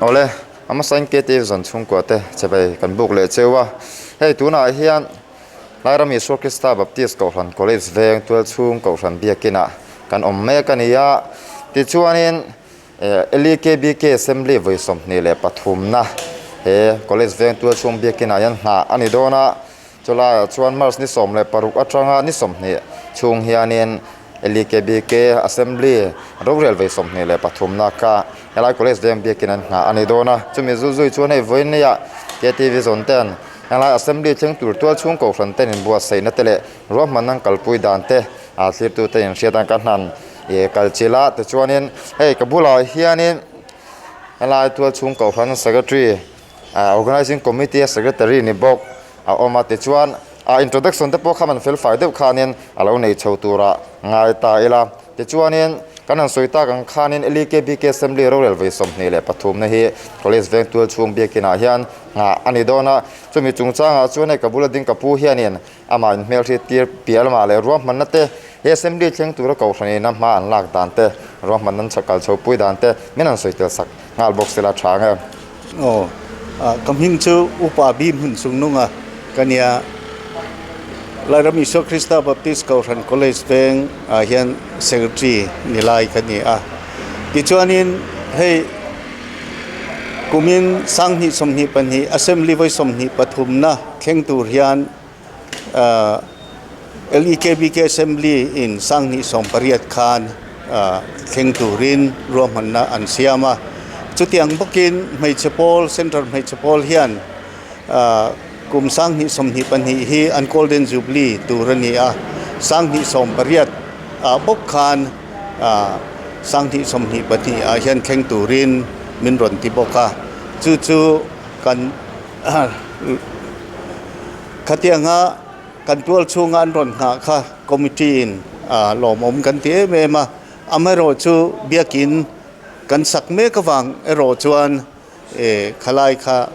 Awle, a hmasa in KTF zawn chhungkua te chevei kan buk leh cheu a. Hei tunah hian Lairam Isua Krista Baptist Kohhran College veng tualchhung Kohhran biakinah kan awm mek a ni a. Tichuanin LEKBK Assembly vawi 23na he College veng tualchhung biakinah hian nghah a ni dawn a. Chulaiah chuan March ni 16 atanga ni 20 chhung hianin LEKBK Assembly rorel vei 23 na kha helai College veng biakin an nghah a ni dawn a. Chumi zul zui chuan hei vawinia KTV zawn ten helai Assembly thleng tur tual chhung kohhran ten inbuatsaihna te leh ruahman an kalpui dan te a thlirtu te inhriat an ka hnan ih kal chilh a. Tichuanin hei ka bulah hianin helai tual chhung kohhran Secretary Organising Committee a Secretary ni bawk a awm a, tichuan a introduction te pawh kha man fel fai deuh khanin a lo nei chho tura ngai ta ila. Tichuanin kan han sawi tak ang khanin LEKBK Assembly rorel vawi 23 na hi College veng tual chhung biakinah hian nghah a ni dawn a, chumi chungchangah chuan hei ka bula ding ka pu hianin amah inhmelhriat tir piah lamah leh ruahmanna te he Assembly thleng tura kohhran ina hma an lak dan te, ruahmanna an chhakal chho pui dan te min han sawi tel sak nghal bawk sela tha ang em. Aw, ka hming chu Upa Bi hmun chung nunga ka nia. Lairam Isua Krista Baptist Kohhran College veng ah hian Secretary ni lai ka ni a. Tichuanin hei kumin 2022 Assembly vawi 23 na thleng tur hian LEKBK Assembly in 2018 khan thleng turin ruahmanna an siam a. Chutiang bawkin hmeichhe pawl, Central hmeichhe pawl hian kum 2022 hi an Golden Jubilee tur a ni a. 2018 ah bawk khan 2022 ah hian thleng turin min rawn ti bawk a. Chu chu kan Khatianga kan tual chhunga an rawn nghah kha committee in lawmawm kan ti em em a, amaherawh chu biakin kan sak mek avang erawh chuan khalai kha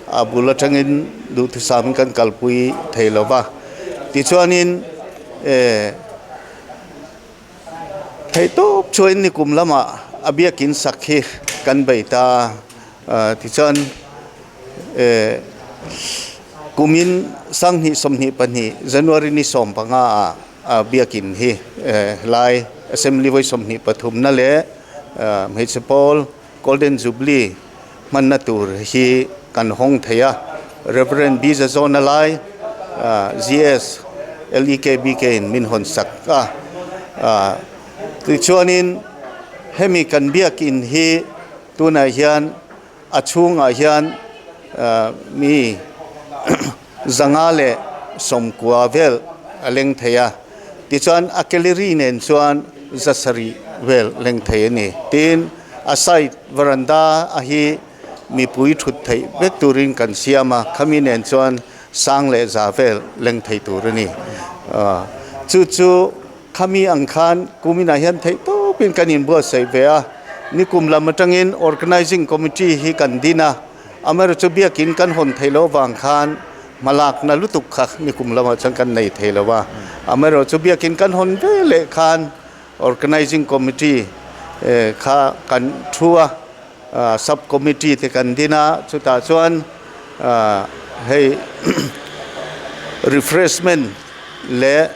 a bul atangin duhthusam kan kalpui thei lo va. Tichuanin theihtawp chuan nikum lamah a biakin sak hi kan bei ta a, tichuan Kumin 2022 January ni 15 ah biakin hi helai Assembly vawi 23 na leh hmeichhe pawl Golden Jubilee hmanna tur hi kan hawng thei a. Rev. B Zazawna lai GS LEKBK in min hawn sak a. Tichuanin hemi kan biakin hi tunah hian A chhungah hian mi 190 vel a leng thei a, tichuan a gallery nen chuan 700 vel leng thei a ni. Tin, a side veranda a hi mipui thut theih vek turin kan siam a, khami nen chuan 100 vel leng thei tur a ni. Chu chu Khami ang khan kuminah hian theih tawpin kan inbuatsaih ve a, nikum lam atangin Organising Committee hi kan din a, amaherawhchu chu biakin kan hawn theih loh avang khan hmalakna lutuk kha nikum lamah chuan kan nei thei lo a, amaherawhchu chu biakin kan hawn ve leh khan Organising Committee kha kan thu a, Sub Committee te kan din a, chutah chuan hei refreshment leh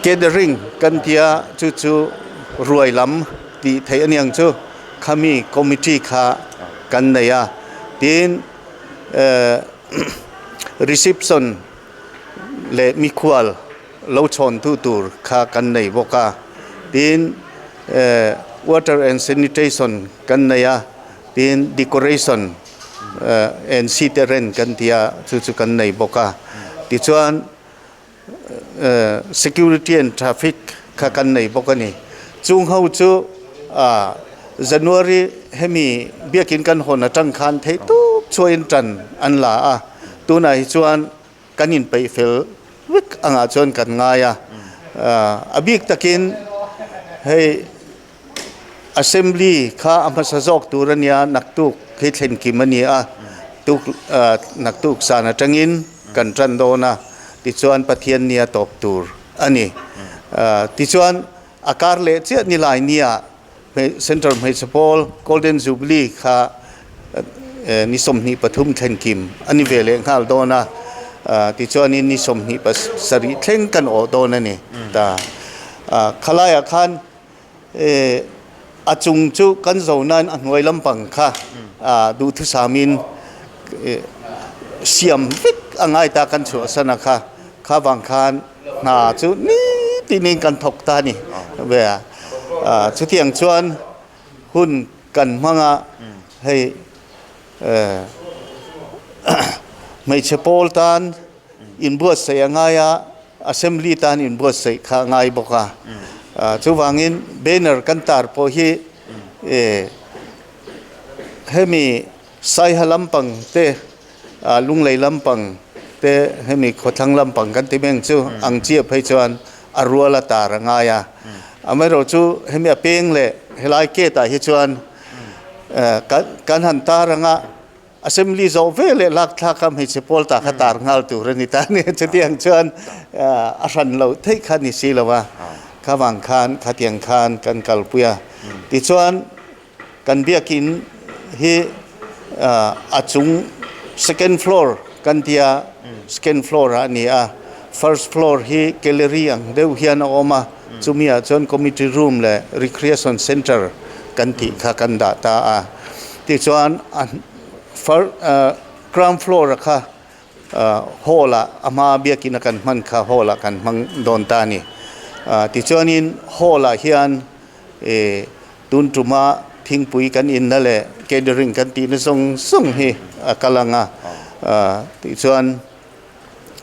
Gathering kan tia chu chu ruai lam tih theih a niang chu khami committee kha kan nei a tin reception leh mikhual lo chhawn tu tur kha kan nei bawk a tin water and sanitation kan nei a tin decoration and seat a rent kan ti a chu chu kan nei bawk a tichuan security and traffic kha kan nei bawk a ni chung ho chu ah January hemi biakin kan hawn atang khan theih tawp chuain tan an la a tunah hi chuan kan inpeih fel vek angah chuan kan ngai a a bik takin hei Assembly kha a hmasa zawk tur a nia, naktuk hi thlen kim a ni a, tuk naktuk zan atangin kan tan dawn a, tichuan Pathian nia tawp tur a ni. Tichuan a kar leh chiah ni lai nia Central Hmeichhe Pawl Golden Jubilee kha ni 23 thlen kim a ni ve leh nghal dawn a, tichuanin ni 27 thleng kan awh dawn a ni ta. Khalaiah khan a chung chu kan zo nain a hnuai lampang kha duhthusamin siam vek a ngai ta kan chhuahsan a kha, kha vang khan hna chu nitinin kan thawk ta a ni ve a. Chutiang chuan hun kan hmang a, hei hmeichhe pawl tan inbuatsaih a ngai a, assembly tan inbuatsaih kha a ngai bawk a. Chuvangin banner kan tar pawh hi hemi Saiha lampang te, Lunglei lampang te, hemi khawthlang lampang kan ti meng chu ang chiah phei chuan a rual a tar a ngai a. Amaherawh chu hemi a peng leh helai gate ah hi chuan kan han tar anga Assembly zawh ve leh lak thlak a hmeichhe pawl ta kha tar nghal tur a ni ta a ni. Chutiang chuan a hran loh theih kha ni si lo a, kha vang khan khatiang khan kan kalpui a. Tichuan Kan biakinn hi a chung second floor kan tia second floor ah a ni a, first floor hi gallery ang deuh hian a awm a, chumi ah chuan committee room leh recreation centre kan tih kha kan dah ta a, tichuan a ground floor a kha hall ah a hma biakinn a kan hman kha hall ah kan hmang dawn ta a ni, tichuanin hall ah hian E, tun tuma thingpui kan inna leh catering kan tihna zawng zawng hi a kal ang a, tichuan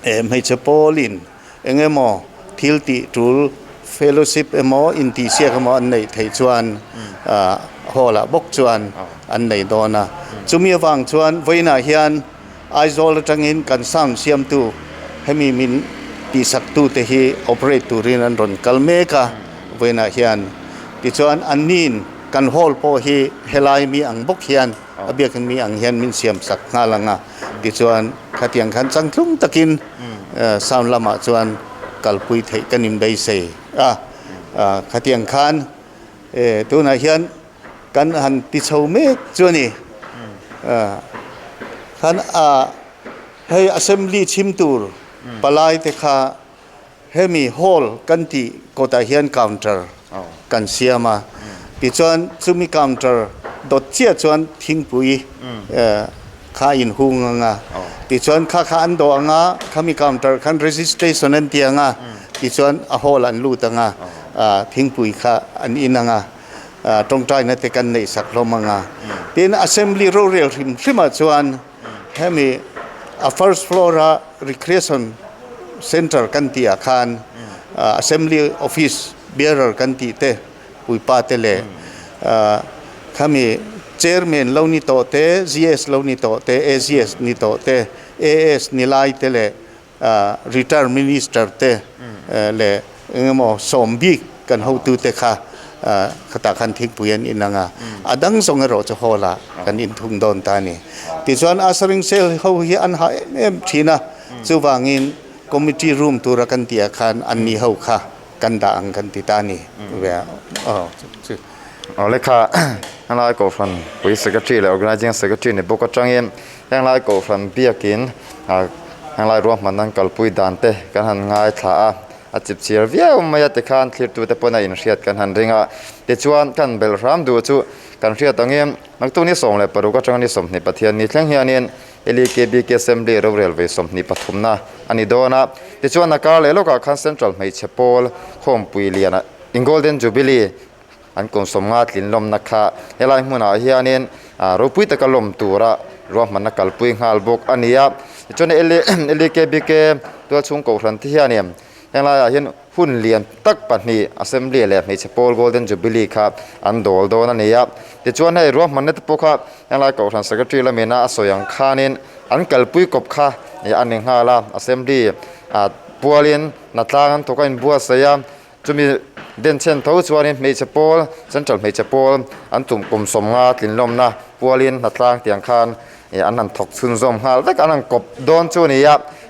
e hmeichhe pawlin eng emaw thil tih tul fellowship emaw intihsiak emaw an neih theih chuan hall ah bawk chuan an nei dawn a. Chumi avang chuan vawiinah hian Aizawl atangin kan sound siamtu hemi min tihsaktute hi operate turin an rawn kal mek a vawiinah hian. Tichuan anniin kan hall pawh hi helai mi ang bawk hian a biakin mi ang hian min siamsak nghal ang a. Tichuan khatiang khan changtlung takin sound lamah chuan kalpui theih kan inbeisei a. Khatiang khan tunah hian Kan han ti chho mek chu a ni. Khan a hei assembly chhim tur palai te kha hemi hall kan tih kawtah hian counter kan siam a. Tichuan chumi counter dawt chiah chuan thingpui kha a inhung ang a. Tichuan kha kha an dawh ang a, khami counter khan registration an ti ang a, tichuan a hall an lut ang a, thingpui kha an in ang a. tawngtaina te kan neih sak hlawm ang a. Tin, Assembly rorel hrim hrimah chuan hemi a first floor a recreation centre kan tih ah khan Assembly office bearer kan tih te puipa te leh khami chairman lo ni tawh te, GS lo ni tawh te, AGS ni tawh te, AS ni lai te leh Retire Minister te leh engemaw sawm bik kan hotute kha khatah khan thingpui an in ang a, a dang zawng erawh chu hall ah kan inthung dawn ta a ni. Tichuan Ushering Cell ho hi an hah em em thin a, chuvangin Committee Room tura kan tih ah khan an ni ho kha kan dah ang kan ti ta a ni. Awle kha helai Kohhran Pui Secretary leh Organising Secretary ni bawk atangin Henglai Kohhran biakin henglai ruahman an kalpui dan te kan han ngaithla a, a chip chhiar viau mai a tikhan thlirtute pawn a inhriat kan han ring a. Tichuan kan belh hram duh chu kan hriat angin naktuk ni 16 atanga ni 20 Pathian ni thleng hianin LEKBK Assembly rorel vei 23 na a ni dawn a. Tichuan a kar leh lawkah khan Central Hmeichhe Pawl Khawmpui Liana in Golden Jubilee An kum 50 tlin lawmna kha helai hmunah hianin ropui taka lawm tura ruahmanna kalpui nghal bawk a ni a. Tichuan LEKBK tualchhung kohhran te hianin henglaiah hian hun lian tak pahnih Assembly leh Hmeichhe Pawl Golden Jubilee kha an dawl dawn a ni a. Tichuan hei ruahmanna te pawh kha henglai kohhran Secretary lamina a sawi ang khanin an kalpui kawp kha a ni nghal a. Assembly pualin hnatlang an thawk a inbuatsaih a. Chumi denchhen tho chuanin hmeichhe pawl, Central hmeichhe pawl an tum kum 50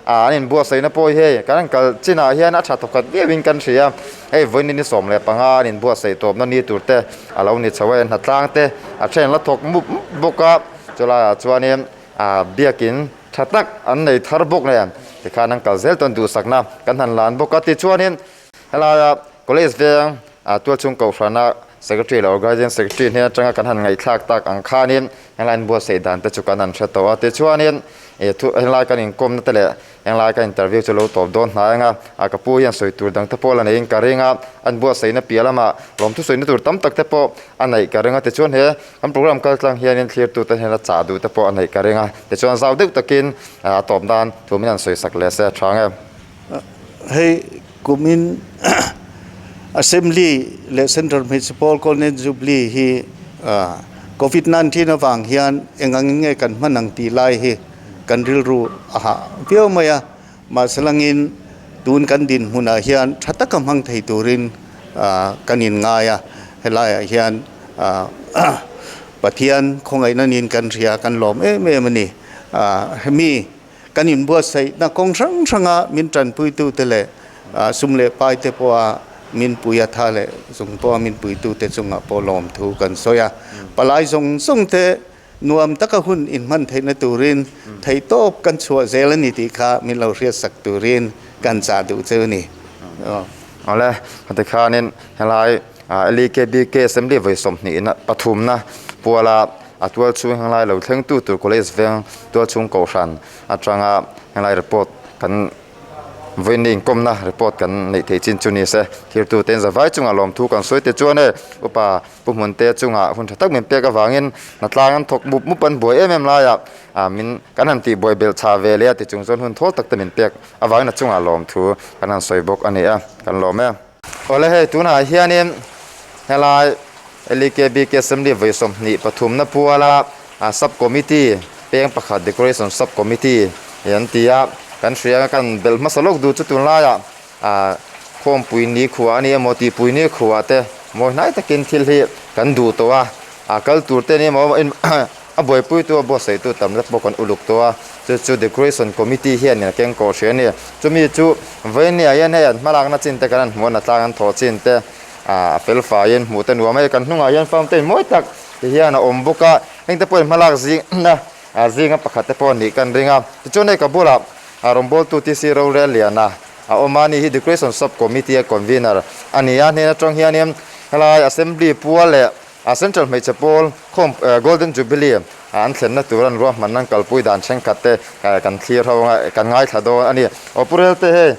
ah an inbuatsaihna pawh hi hei kan kal chinah hian a tha thawkhat viauin kan hria hei vawiin ni 15 an inbuatsaih tawpna ni tur te a lo ni chho a hnatlang te a then la thawk mup mup bawk a chulaiah chuanin ah biakin tha tak an nei thar bawk nen tikhan an kal zel tawn duhsakna kan han lan bawk a tichuanin helaia college veng ah tualchhung kohhrana secretary leh organizing secretary hnen atanga kan han ngaihthlak tak ang khanin helai an buatsaih dan te chu kan han hre tawh a tichuanin ih thu helai kan inkawmna te leh englai ka interview chu lo tawp dawn hnai anga ah ka pu hian sawi tur dang te pawh la neiin ka ring a an buatsaihna piah lamah lawmthu sawina tur tam tak te pawh a neih ka ring a tichuan he kan program kal tlang hianin thlirtu te hnena chah duh te pawh a neih ka ring a tichuan zau deuh takin a tawp nan thu min han sawi sak leh se a tha ang em. Hei kumin Assembly leh Central Hmeichhe Pawl Golden Jubilee hi Covid 19 avang hian eng angin nge kan hman ang tih lai hi kan rilru a hah viau mai a, mahse langin tun kan dinhmunah hian tha taka hmang thei turin kan inngai a, helaiah hian Pathian khawngaihna niin kan hria kan lawm em em a ni. Hemi kan inbuatsaihna kawng hrang hranga min tanpuitute leh sum leh paite pawha min pui a tha leh zung pawha min puitute chungah pawh lawmthu kan sawi a, palai zawng zawngte Nuam taka hun inhman theihna turin theihtawp kan chhuah zel a ni tih kha min lo hriatsak turin kan chah duh che u ni. Awle, heti khanin helai LEKBK Assembly vawi sawmhnihna pathumna puala a tual chhung henglai lo thlengtu tur College veng tual chhung kohhran atanga henglai report kan Vawiin inkawmna report kan neih theih chin chu ni se, thirtute in zavai chungah lawmthu kan sawi te chuan e, upa Pu Hmunte chungah hun tha tak min pek avangin hnatlang an thawk mup mup an buai em em laiah ah min kan han tih buai belh chha ve leh a ti chung chuan hun thawl tak te min pek avangin a chungah lawmthu kan han sawi bawk a ni a, kan lawm e. Awle hei tunah hianin helai LEKBK Assembly vawi 23na puala Sub Committee peng pakhat Decoration Sub Committee hi an ti a, kan hria kan belh hmasa lawk duh chu tunlaiah khawmpui ni khua a ni emaw tihpui ni khua te mawi hnai takin thil hi kan duh tawh a, a kal tur te ni emaw a buaipui tu a buatsaih tu tam zet pawh kan uluk tawh a, chu chu Decoration Committee hianin a keng kawh hria a ni. Chumi chu vawinia hian hei an hmalakna chin te kan han hmuh a, natlang an thawh chin te a fel faiin hmuh te nuam a hei kan hnungah hian fountain mawi tak ti hian a awm bawk a, heng te pawhin hmalak zingna zinga pakhat te pawh nih kan ring a, tichuan hei ka bulah rawngbawltu TC Rorelliana a awm a, ani hi Decoration Sub Committee a convener a ni a, hnen atang hianin helai Assembly pual leh Central hmeichhe pawl khawm Golden Jubilee an thlenna tur an ruahmanna an kalpui dan thenkhat te kan thlir ho anga kan ngaithla dawn a ni. Aw Pu Relte hei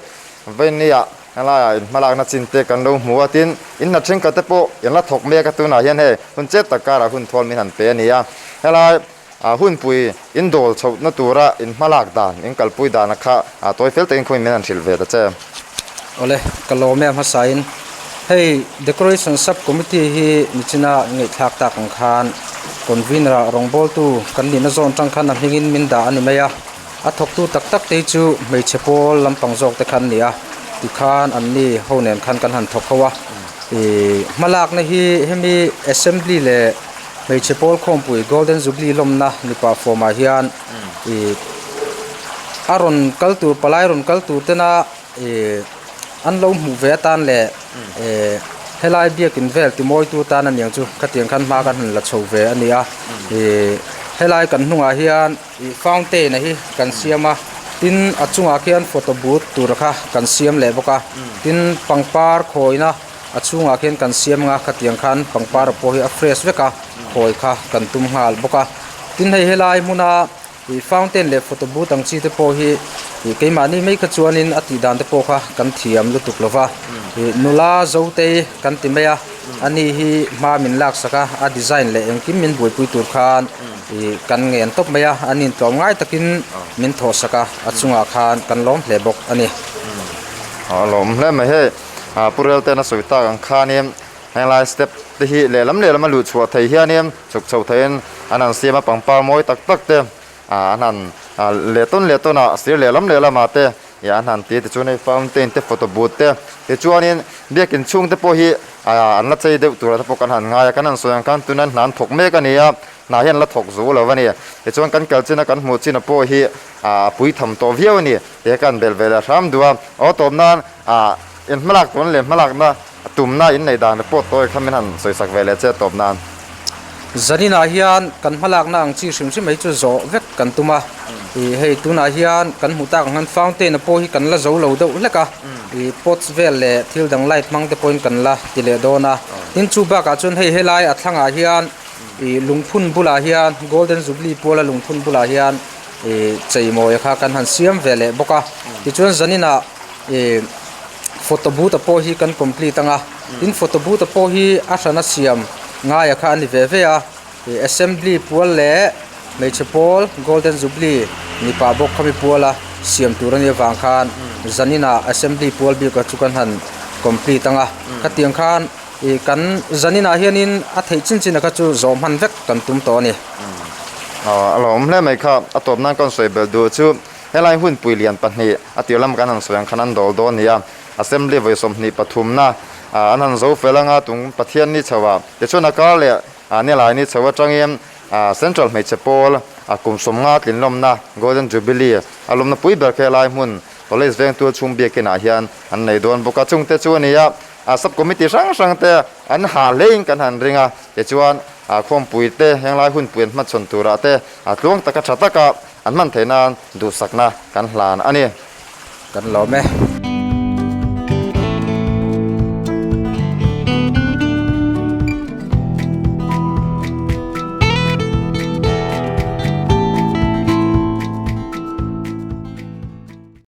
Vainia Helaiah in hmalakna chin te kan lo hmu a, tin, in hna thenkhat te pawh in la thawk mek a, tunah hian hei hun chet tak karah hun thawl min han pe a ni a. Helai hunpui in dawl chhohna tura in hmalak dan, in kalpui dana kha tawi fel takin khawiin min han hrilh ve ta che. Awle, ka lawm e a hmasain hei Decoration Sub Committee hi nichina ngaihthlak tak ang khan Convener ah rawngbawltu kan nihna zawn tang khan a hmingin min dah a ni mai a. A thawktu tak tak te hi chu hmeichhe pawl lampang zawk te kha an ni a, tikhan an ni ho nen khan kan han thawk ho a. Ih hmalakna hi hemi assembly leh hmeichhe pawl khawmpui golden jubilee lawmna ni pah fawmah hian ih a rawn kal tur palai rawn kal tur tena ih an lo hmuh ve atan leh ih helai biakin vel timawitu tan a niang chu khatiang khan hma kan han la chho ve a ni a ih helai kan hnungah hian. Ih fountain a hi kan siam a tin a chungah khian photo booth tur kha kan siam leh bawk a tin pangpar khawina a chhungah khian kan siam anga khatiang khan pangpar pawh hi a fresh vek a khawi kha kan tum nghal bawk a tin hei helai hmuna ih fountain leh photo booth ang chi te pawh hi ih keimahni mai kha chuanin a tih dan te pawh kha kan thiam lutuk lo va ih nula zotei kan ti mai a ani hi hma min laksak a a design leh engkim min buaipui tur khan. Ih kan ngen tawp mai a, an intlawm ngai takin min thawh sak a, a chungah khan kan lawm hle bawk a ni. A lawm hle mai hei, Pu Relten a sawi tak ang khanin henglai step te hi lehlam lehlam a luh chhuah thei hianin chhuk chho theiin an han siam a, pangpar mawi tak tak te an han leh tawn leh tawn a, sir lehlam lehlamah te ih an han ti a, tichuan hei fountain te photo booth te tichuanin biakin chhung te pawh hi. An la chei deuh tur ah te pawh kan han ngai a, kan han sawi ang khan tuna hna an thawk mek a ni a, hna hian la thawk zo lo a ni. Tichuan kan kal chin a kan hmuh chin a pawh hi a pui tham tawh viau a ni tih ka han belh ve leh hram duh a. Aw tawp nan in hmalak tawn leh hmalakna tumna in neih dan report tawi kha min han sawi sak ve leh che tawp nan. Zaninah hian kan hmalakna ang chi hrim hrim mai chu zawh vek kan tum a, ih hei tunah hian kan hmuh tak ang hian fountain a pawh hi kan la zo lo deuh hlek a, ih pots vel leh thil dang light hmang te pawhin kan la ti leh dawn a, tin chu bakah chuan hei helai a thlangah hian ih lungphun bulah hian golden jubilee puala lungphun bulah hian ih cheimawi kha kan han siam ve leh bawk a, tichuan zaninah ih photo booth a pawh hi kan complete ang a. Tin photo booth a pawh hi a hrana siam ngaia kha a ni ve ve a, ih assembly pual leh hmeichhe pawl golden jubilee ni pah bawk khami puala siam tur a nih avang khan zaninah assembly pual bik a chu kan han complete ang a, khatiang khan ih kan zaninah hianin a theih chin chin a kha chu zawh hman vek kan tum tawh a ni. Aw a lawm hle mai kha, a tawp nan ka rawn sawi belh duh chu helai hunpui lian pahnih a tir lam kan han sawi ang khan an dawl dawn a ni a. Assembly vawi 23 na an han zo fel anga tung Pathian ni chho ah tichuan a kar leh Nilai ni chho atangin Central hmeichhe pawl kum 50 tlinlawmna Golden Jubilee a lawmna pui ber kha helai hmun College vengtu chhung biakin ah hian an nei dawn bawk a, chungte chu a ni a Sub Committee hrang hrang te an hah hlein kan han ring a, tichuan khawmpui te henglai hunpui an hmachhawn turah te tluang taka tha taka an hman theih nan duhsakna kan hlan a ni. Kan lawm e.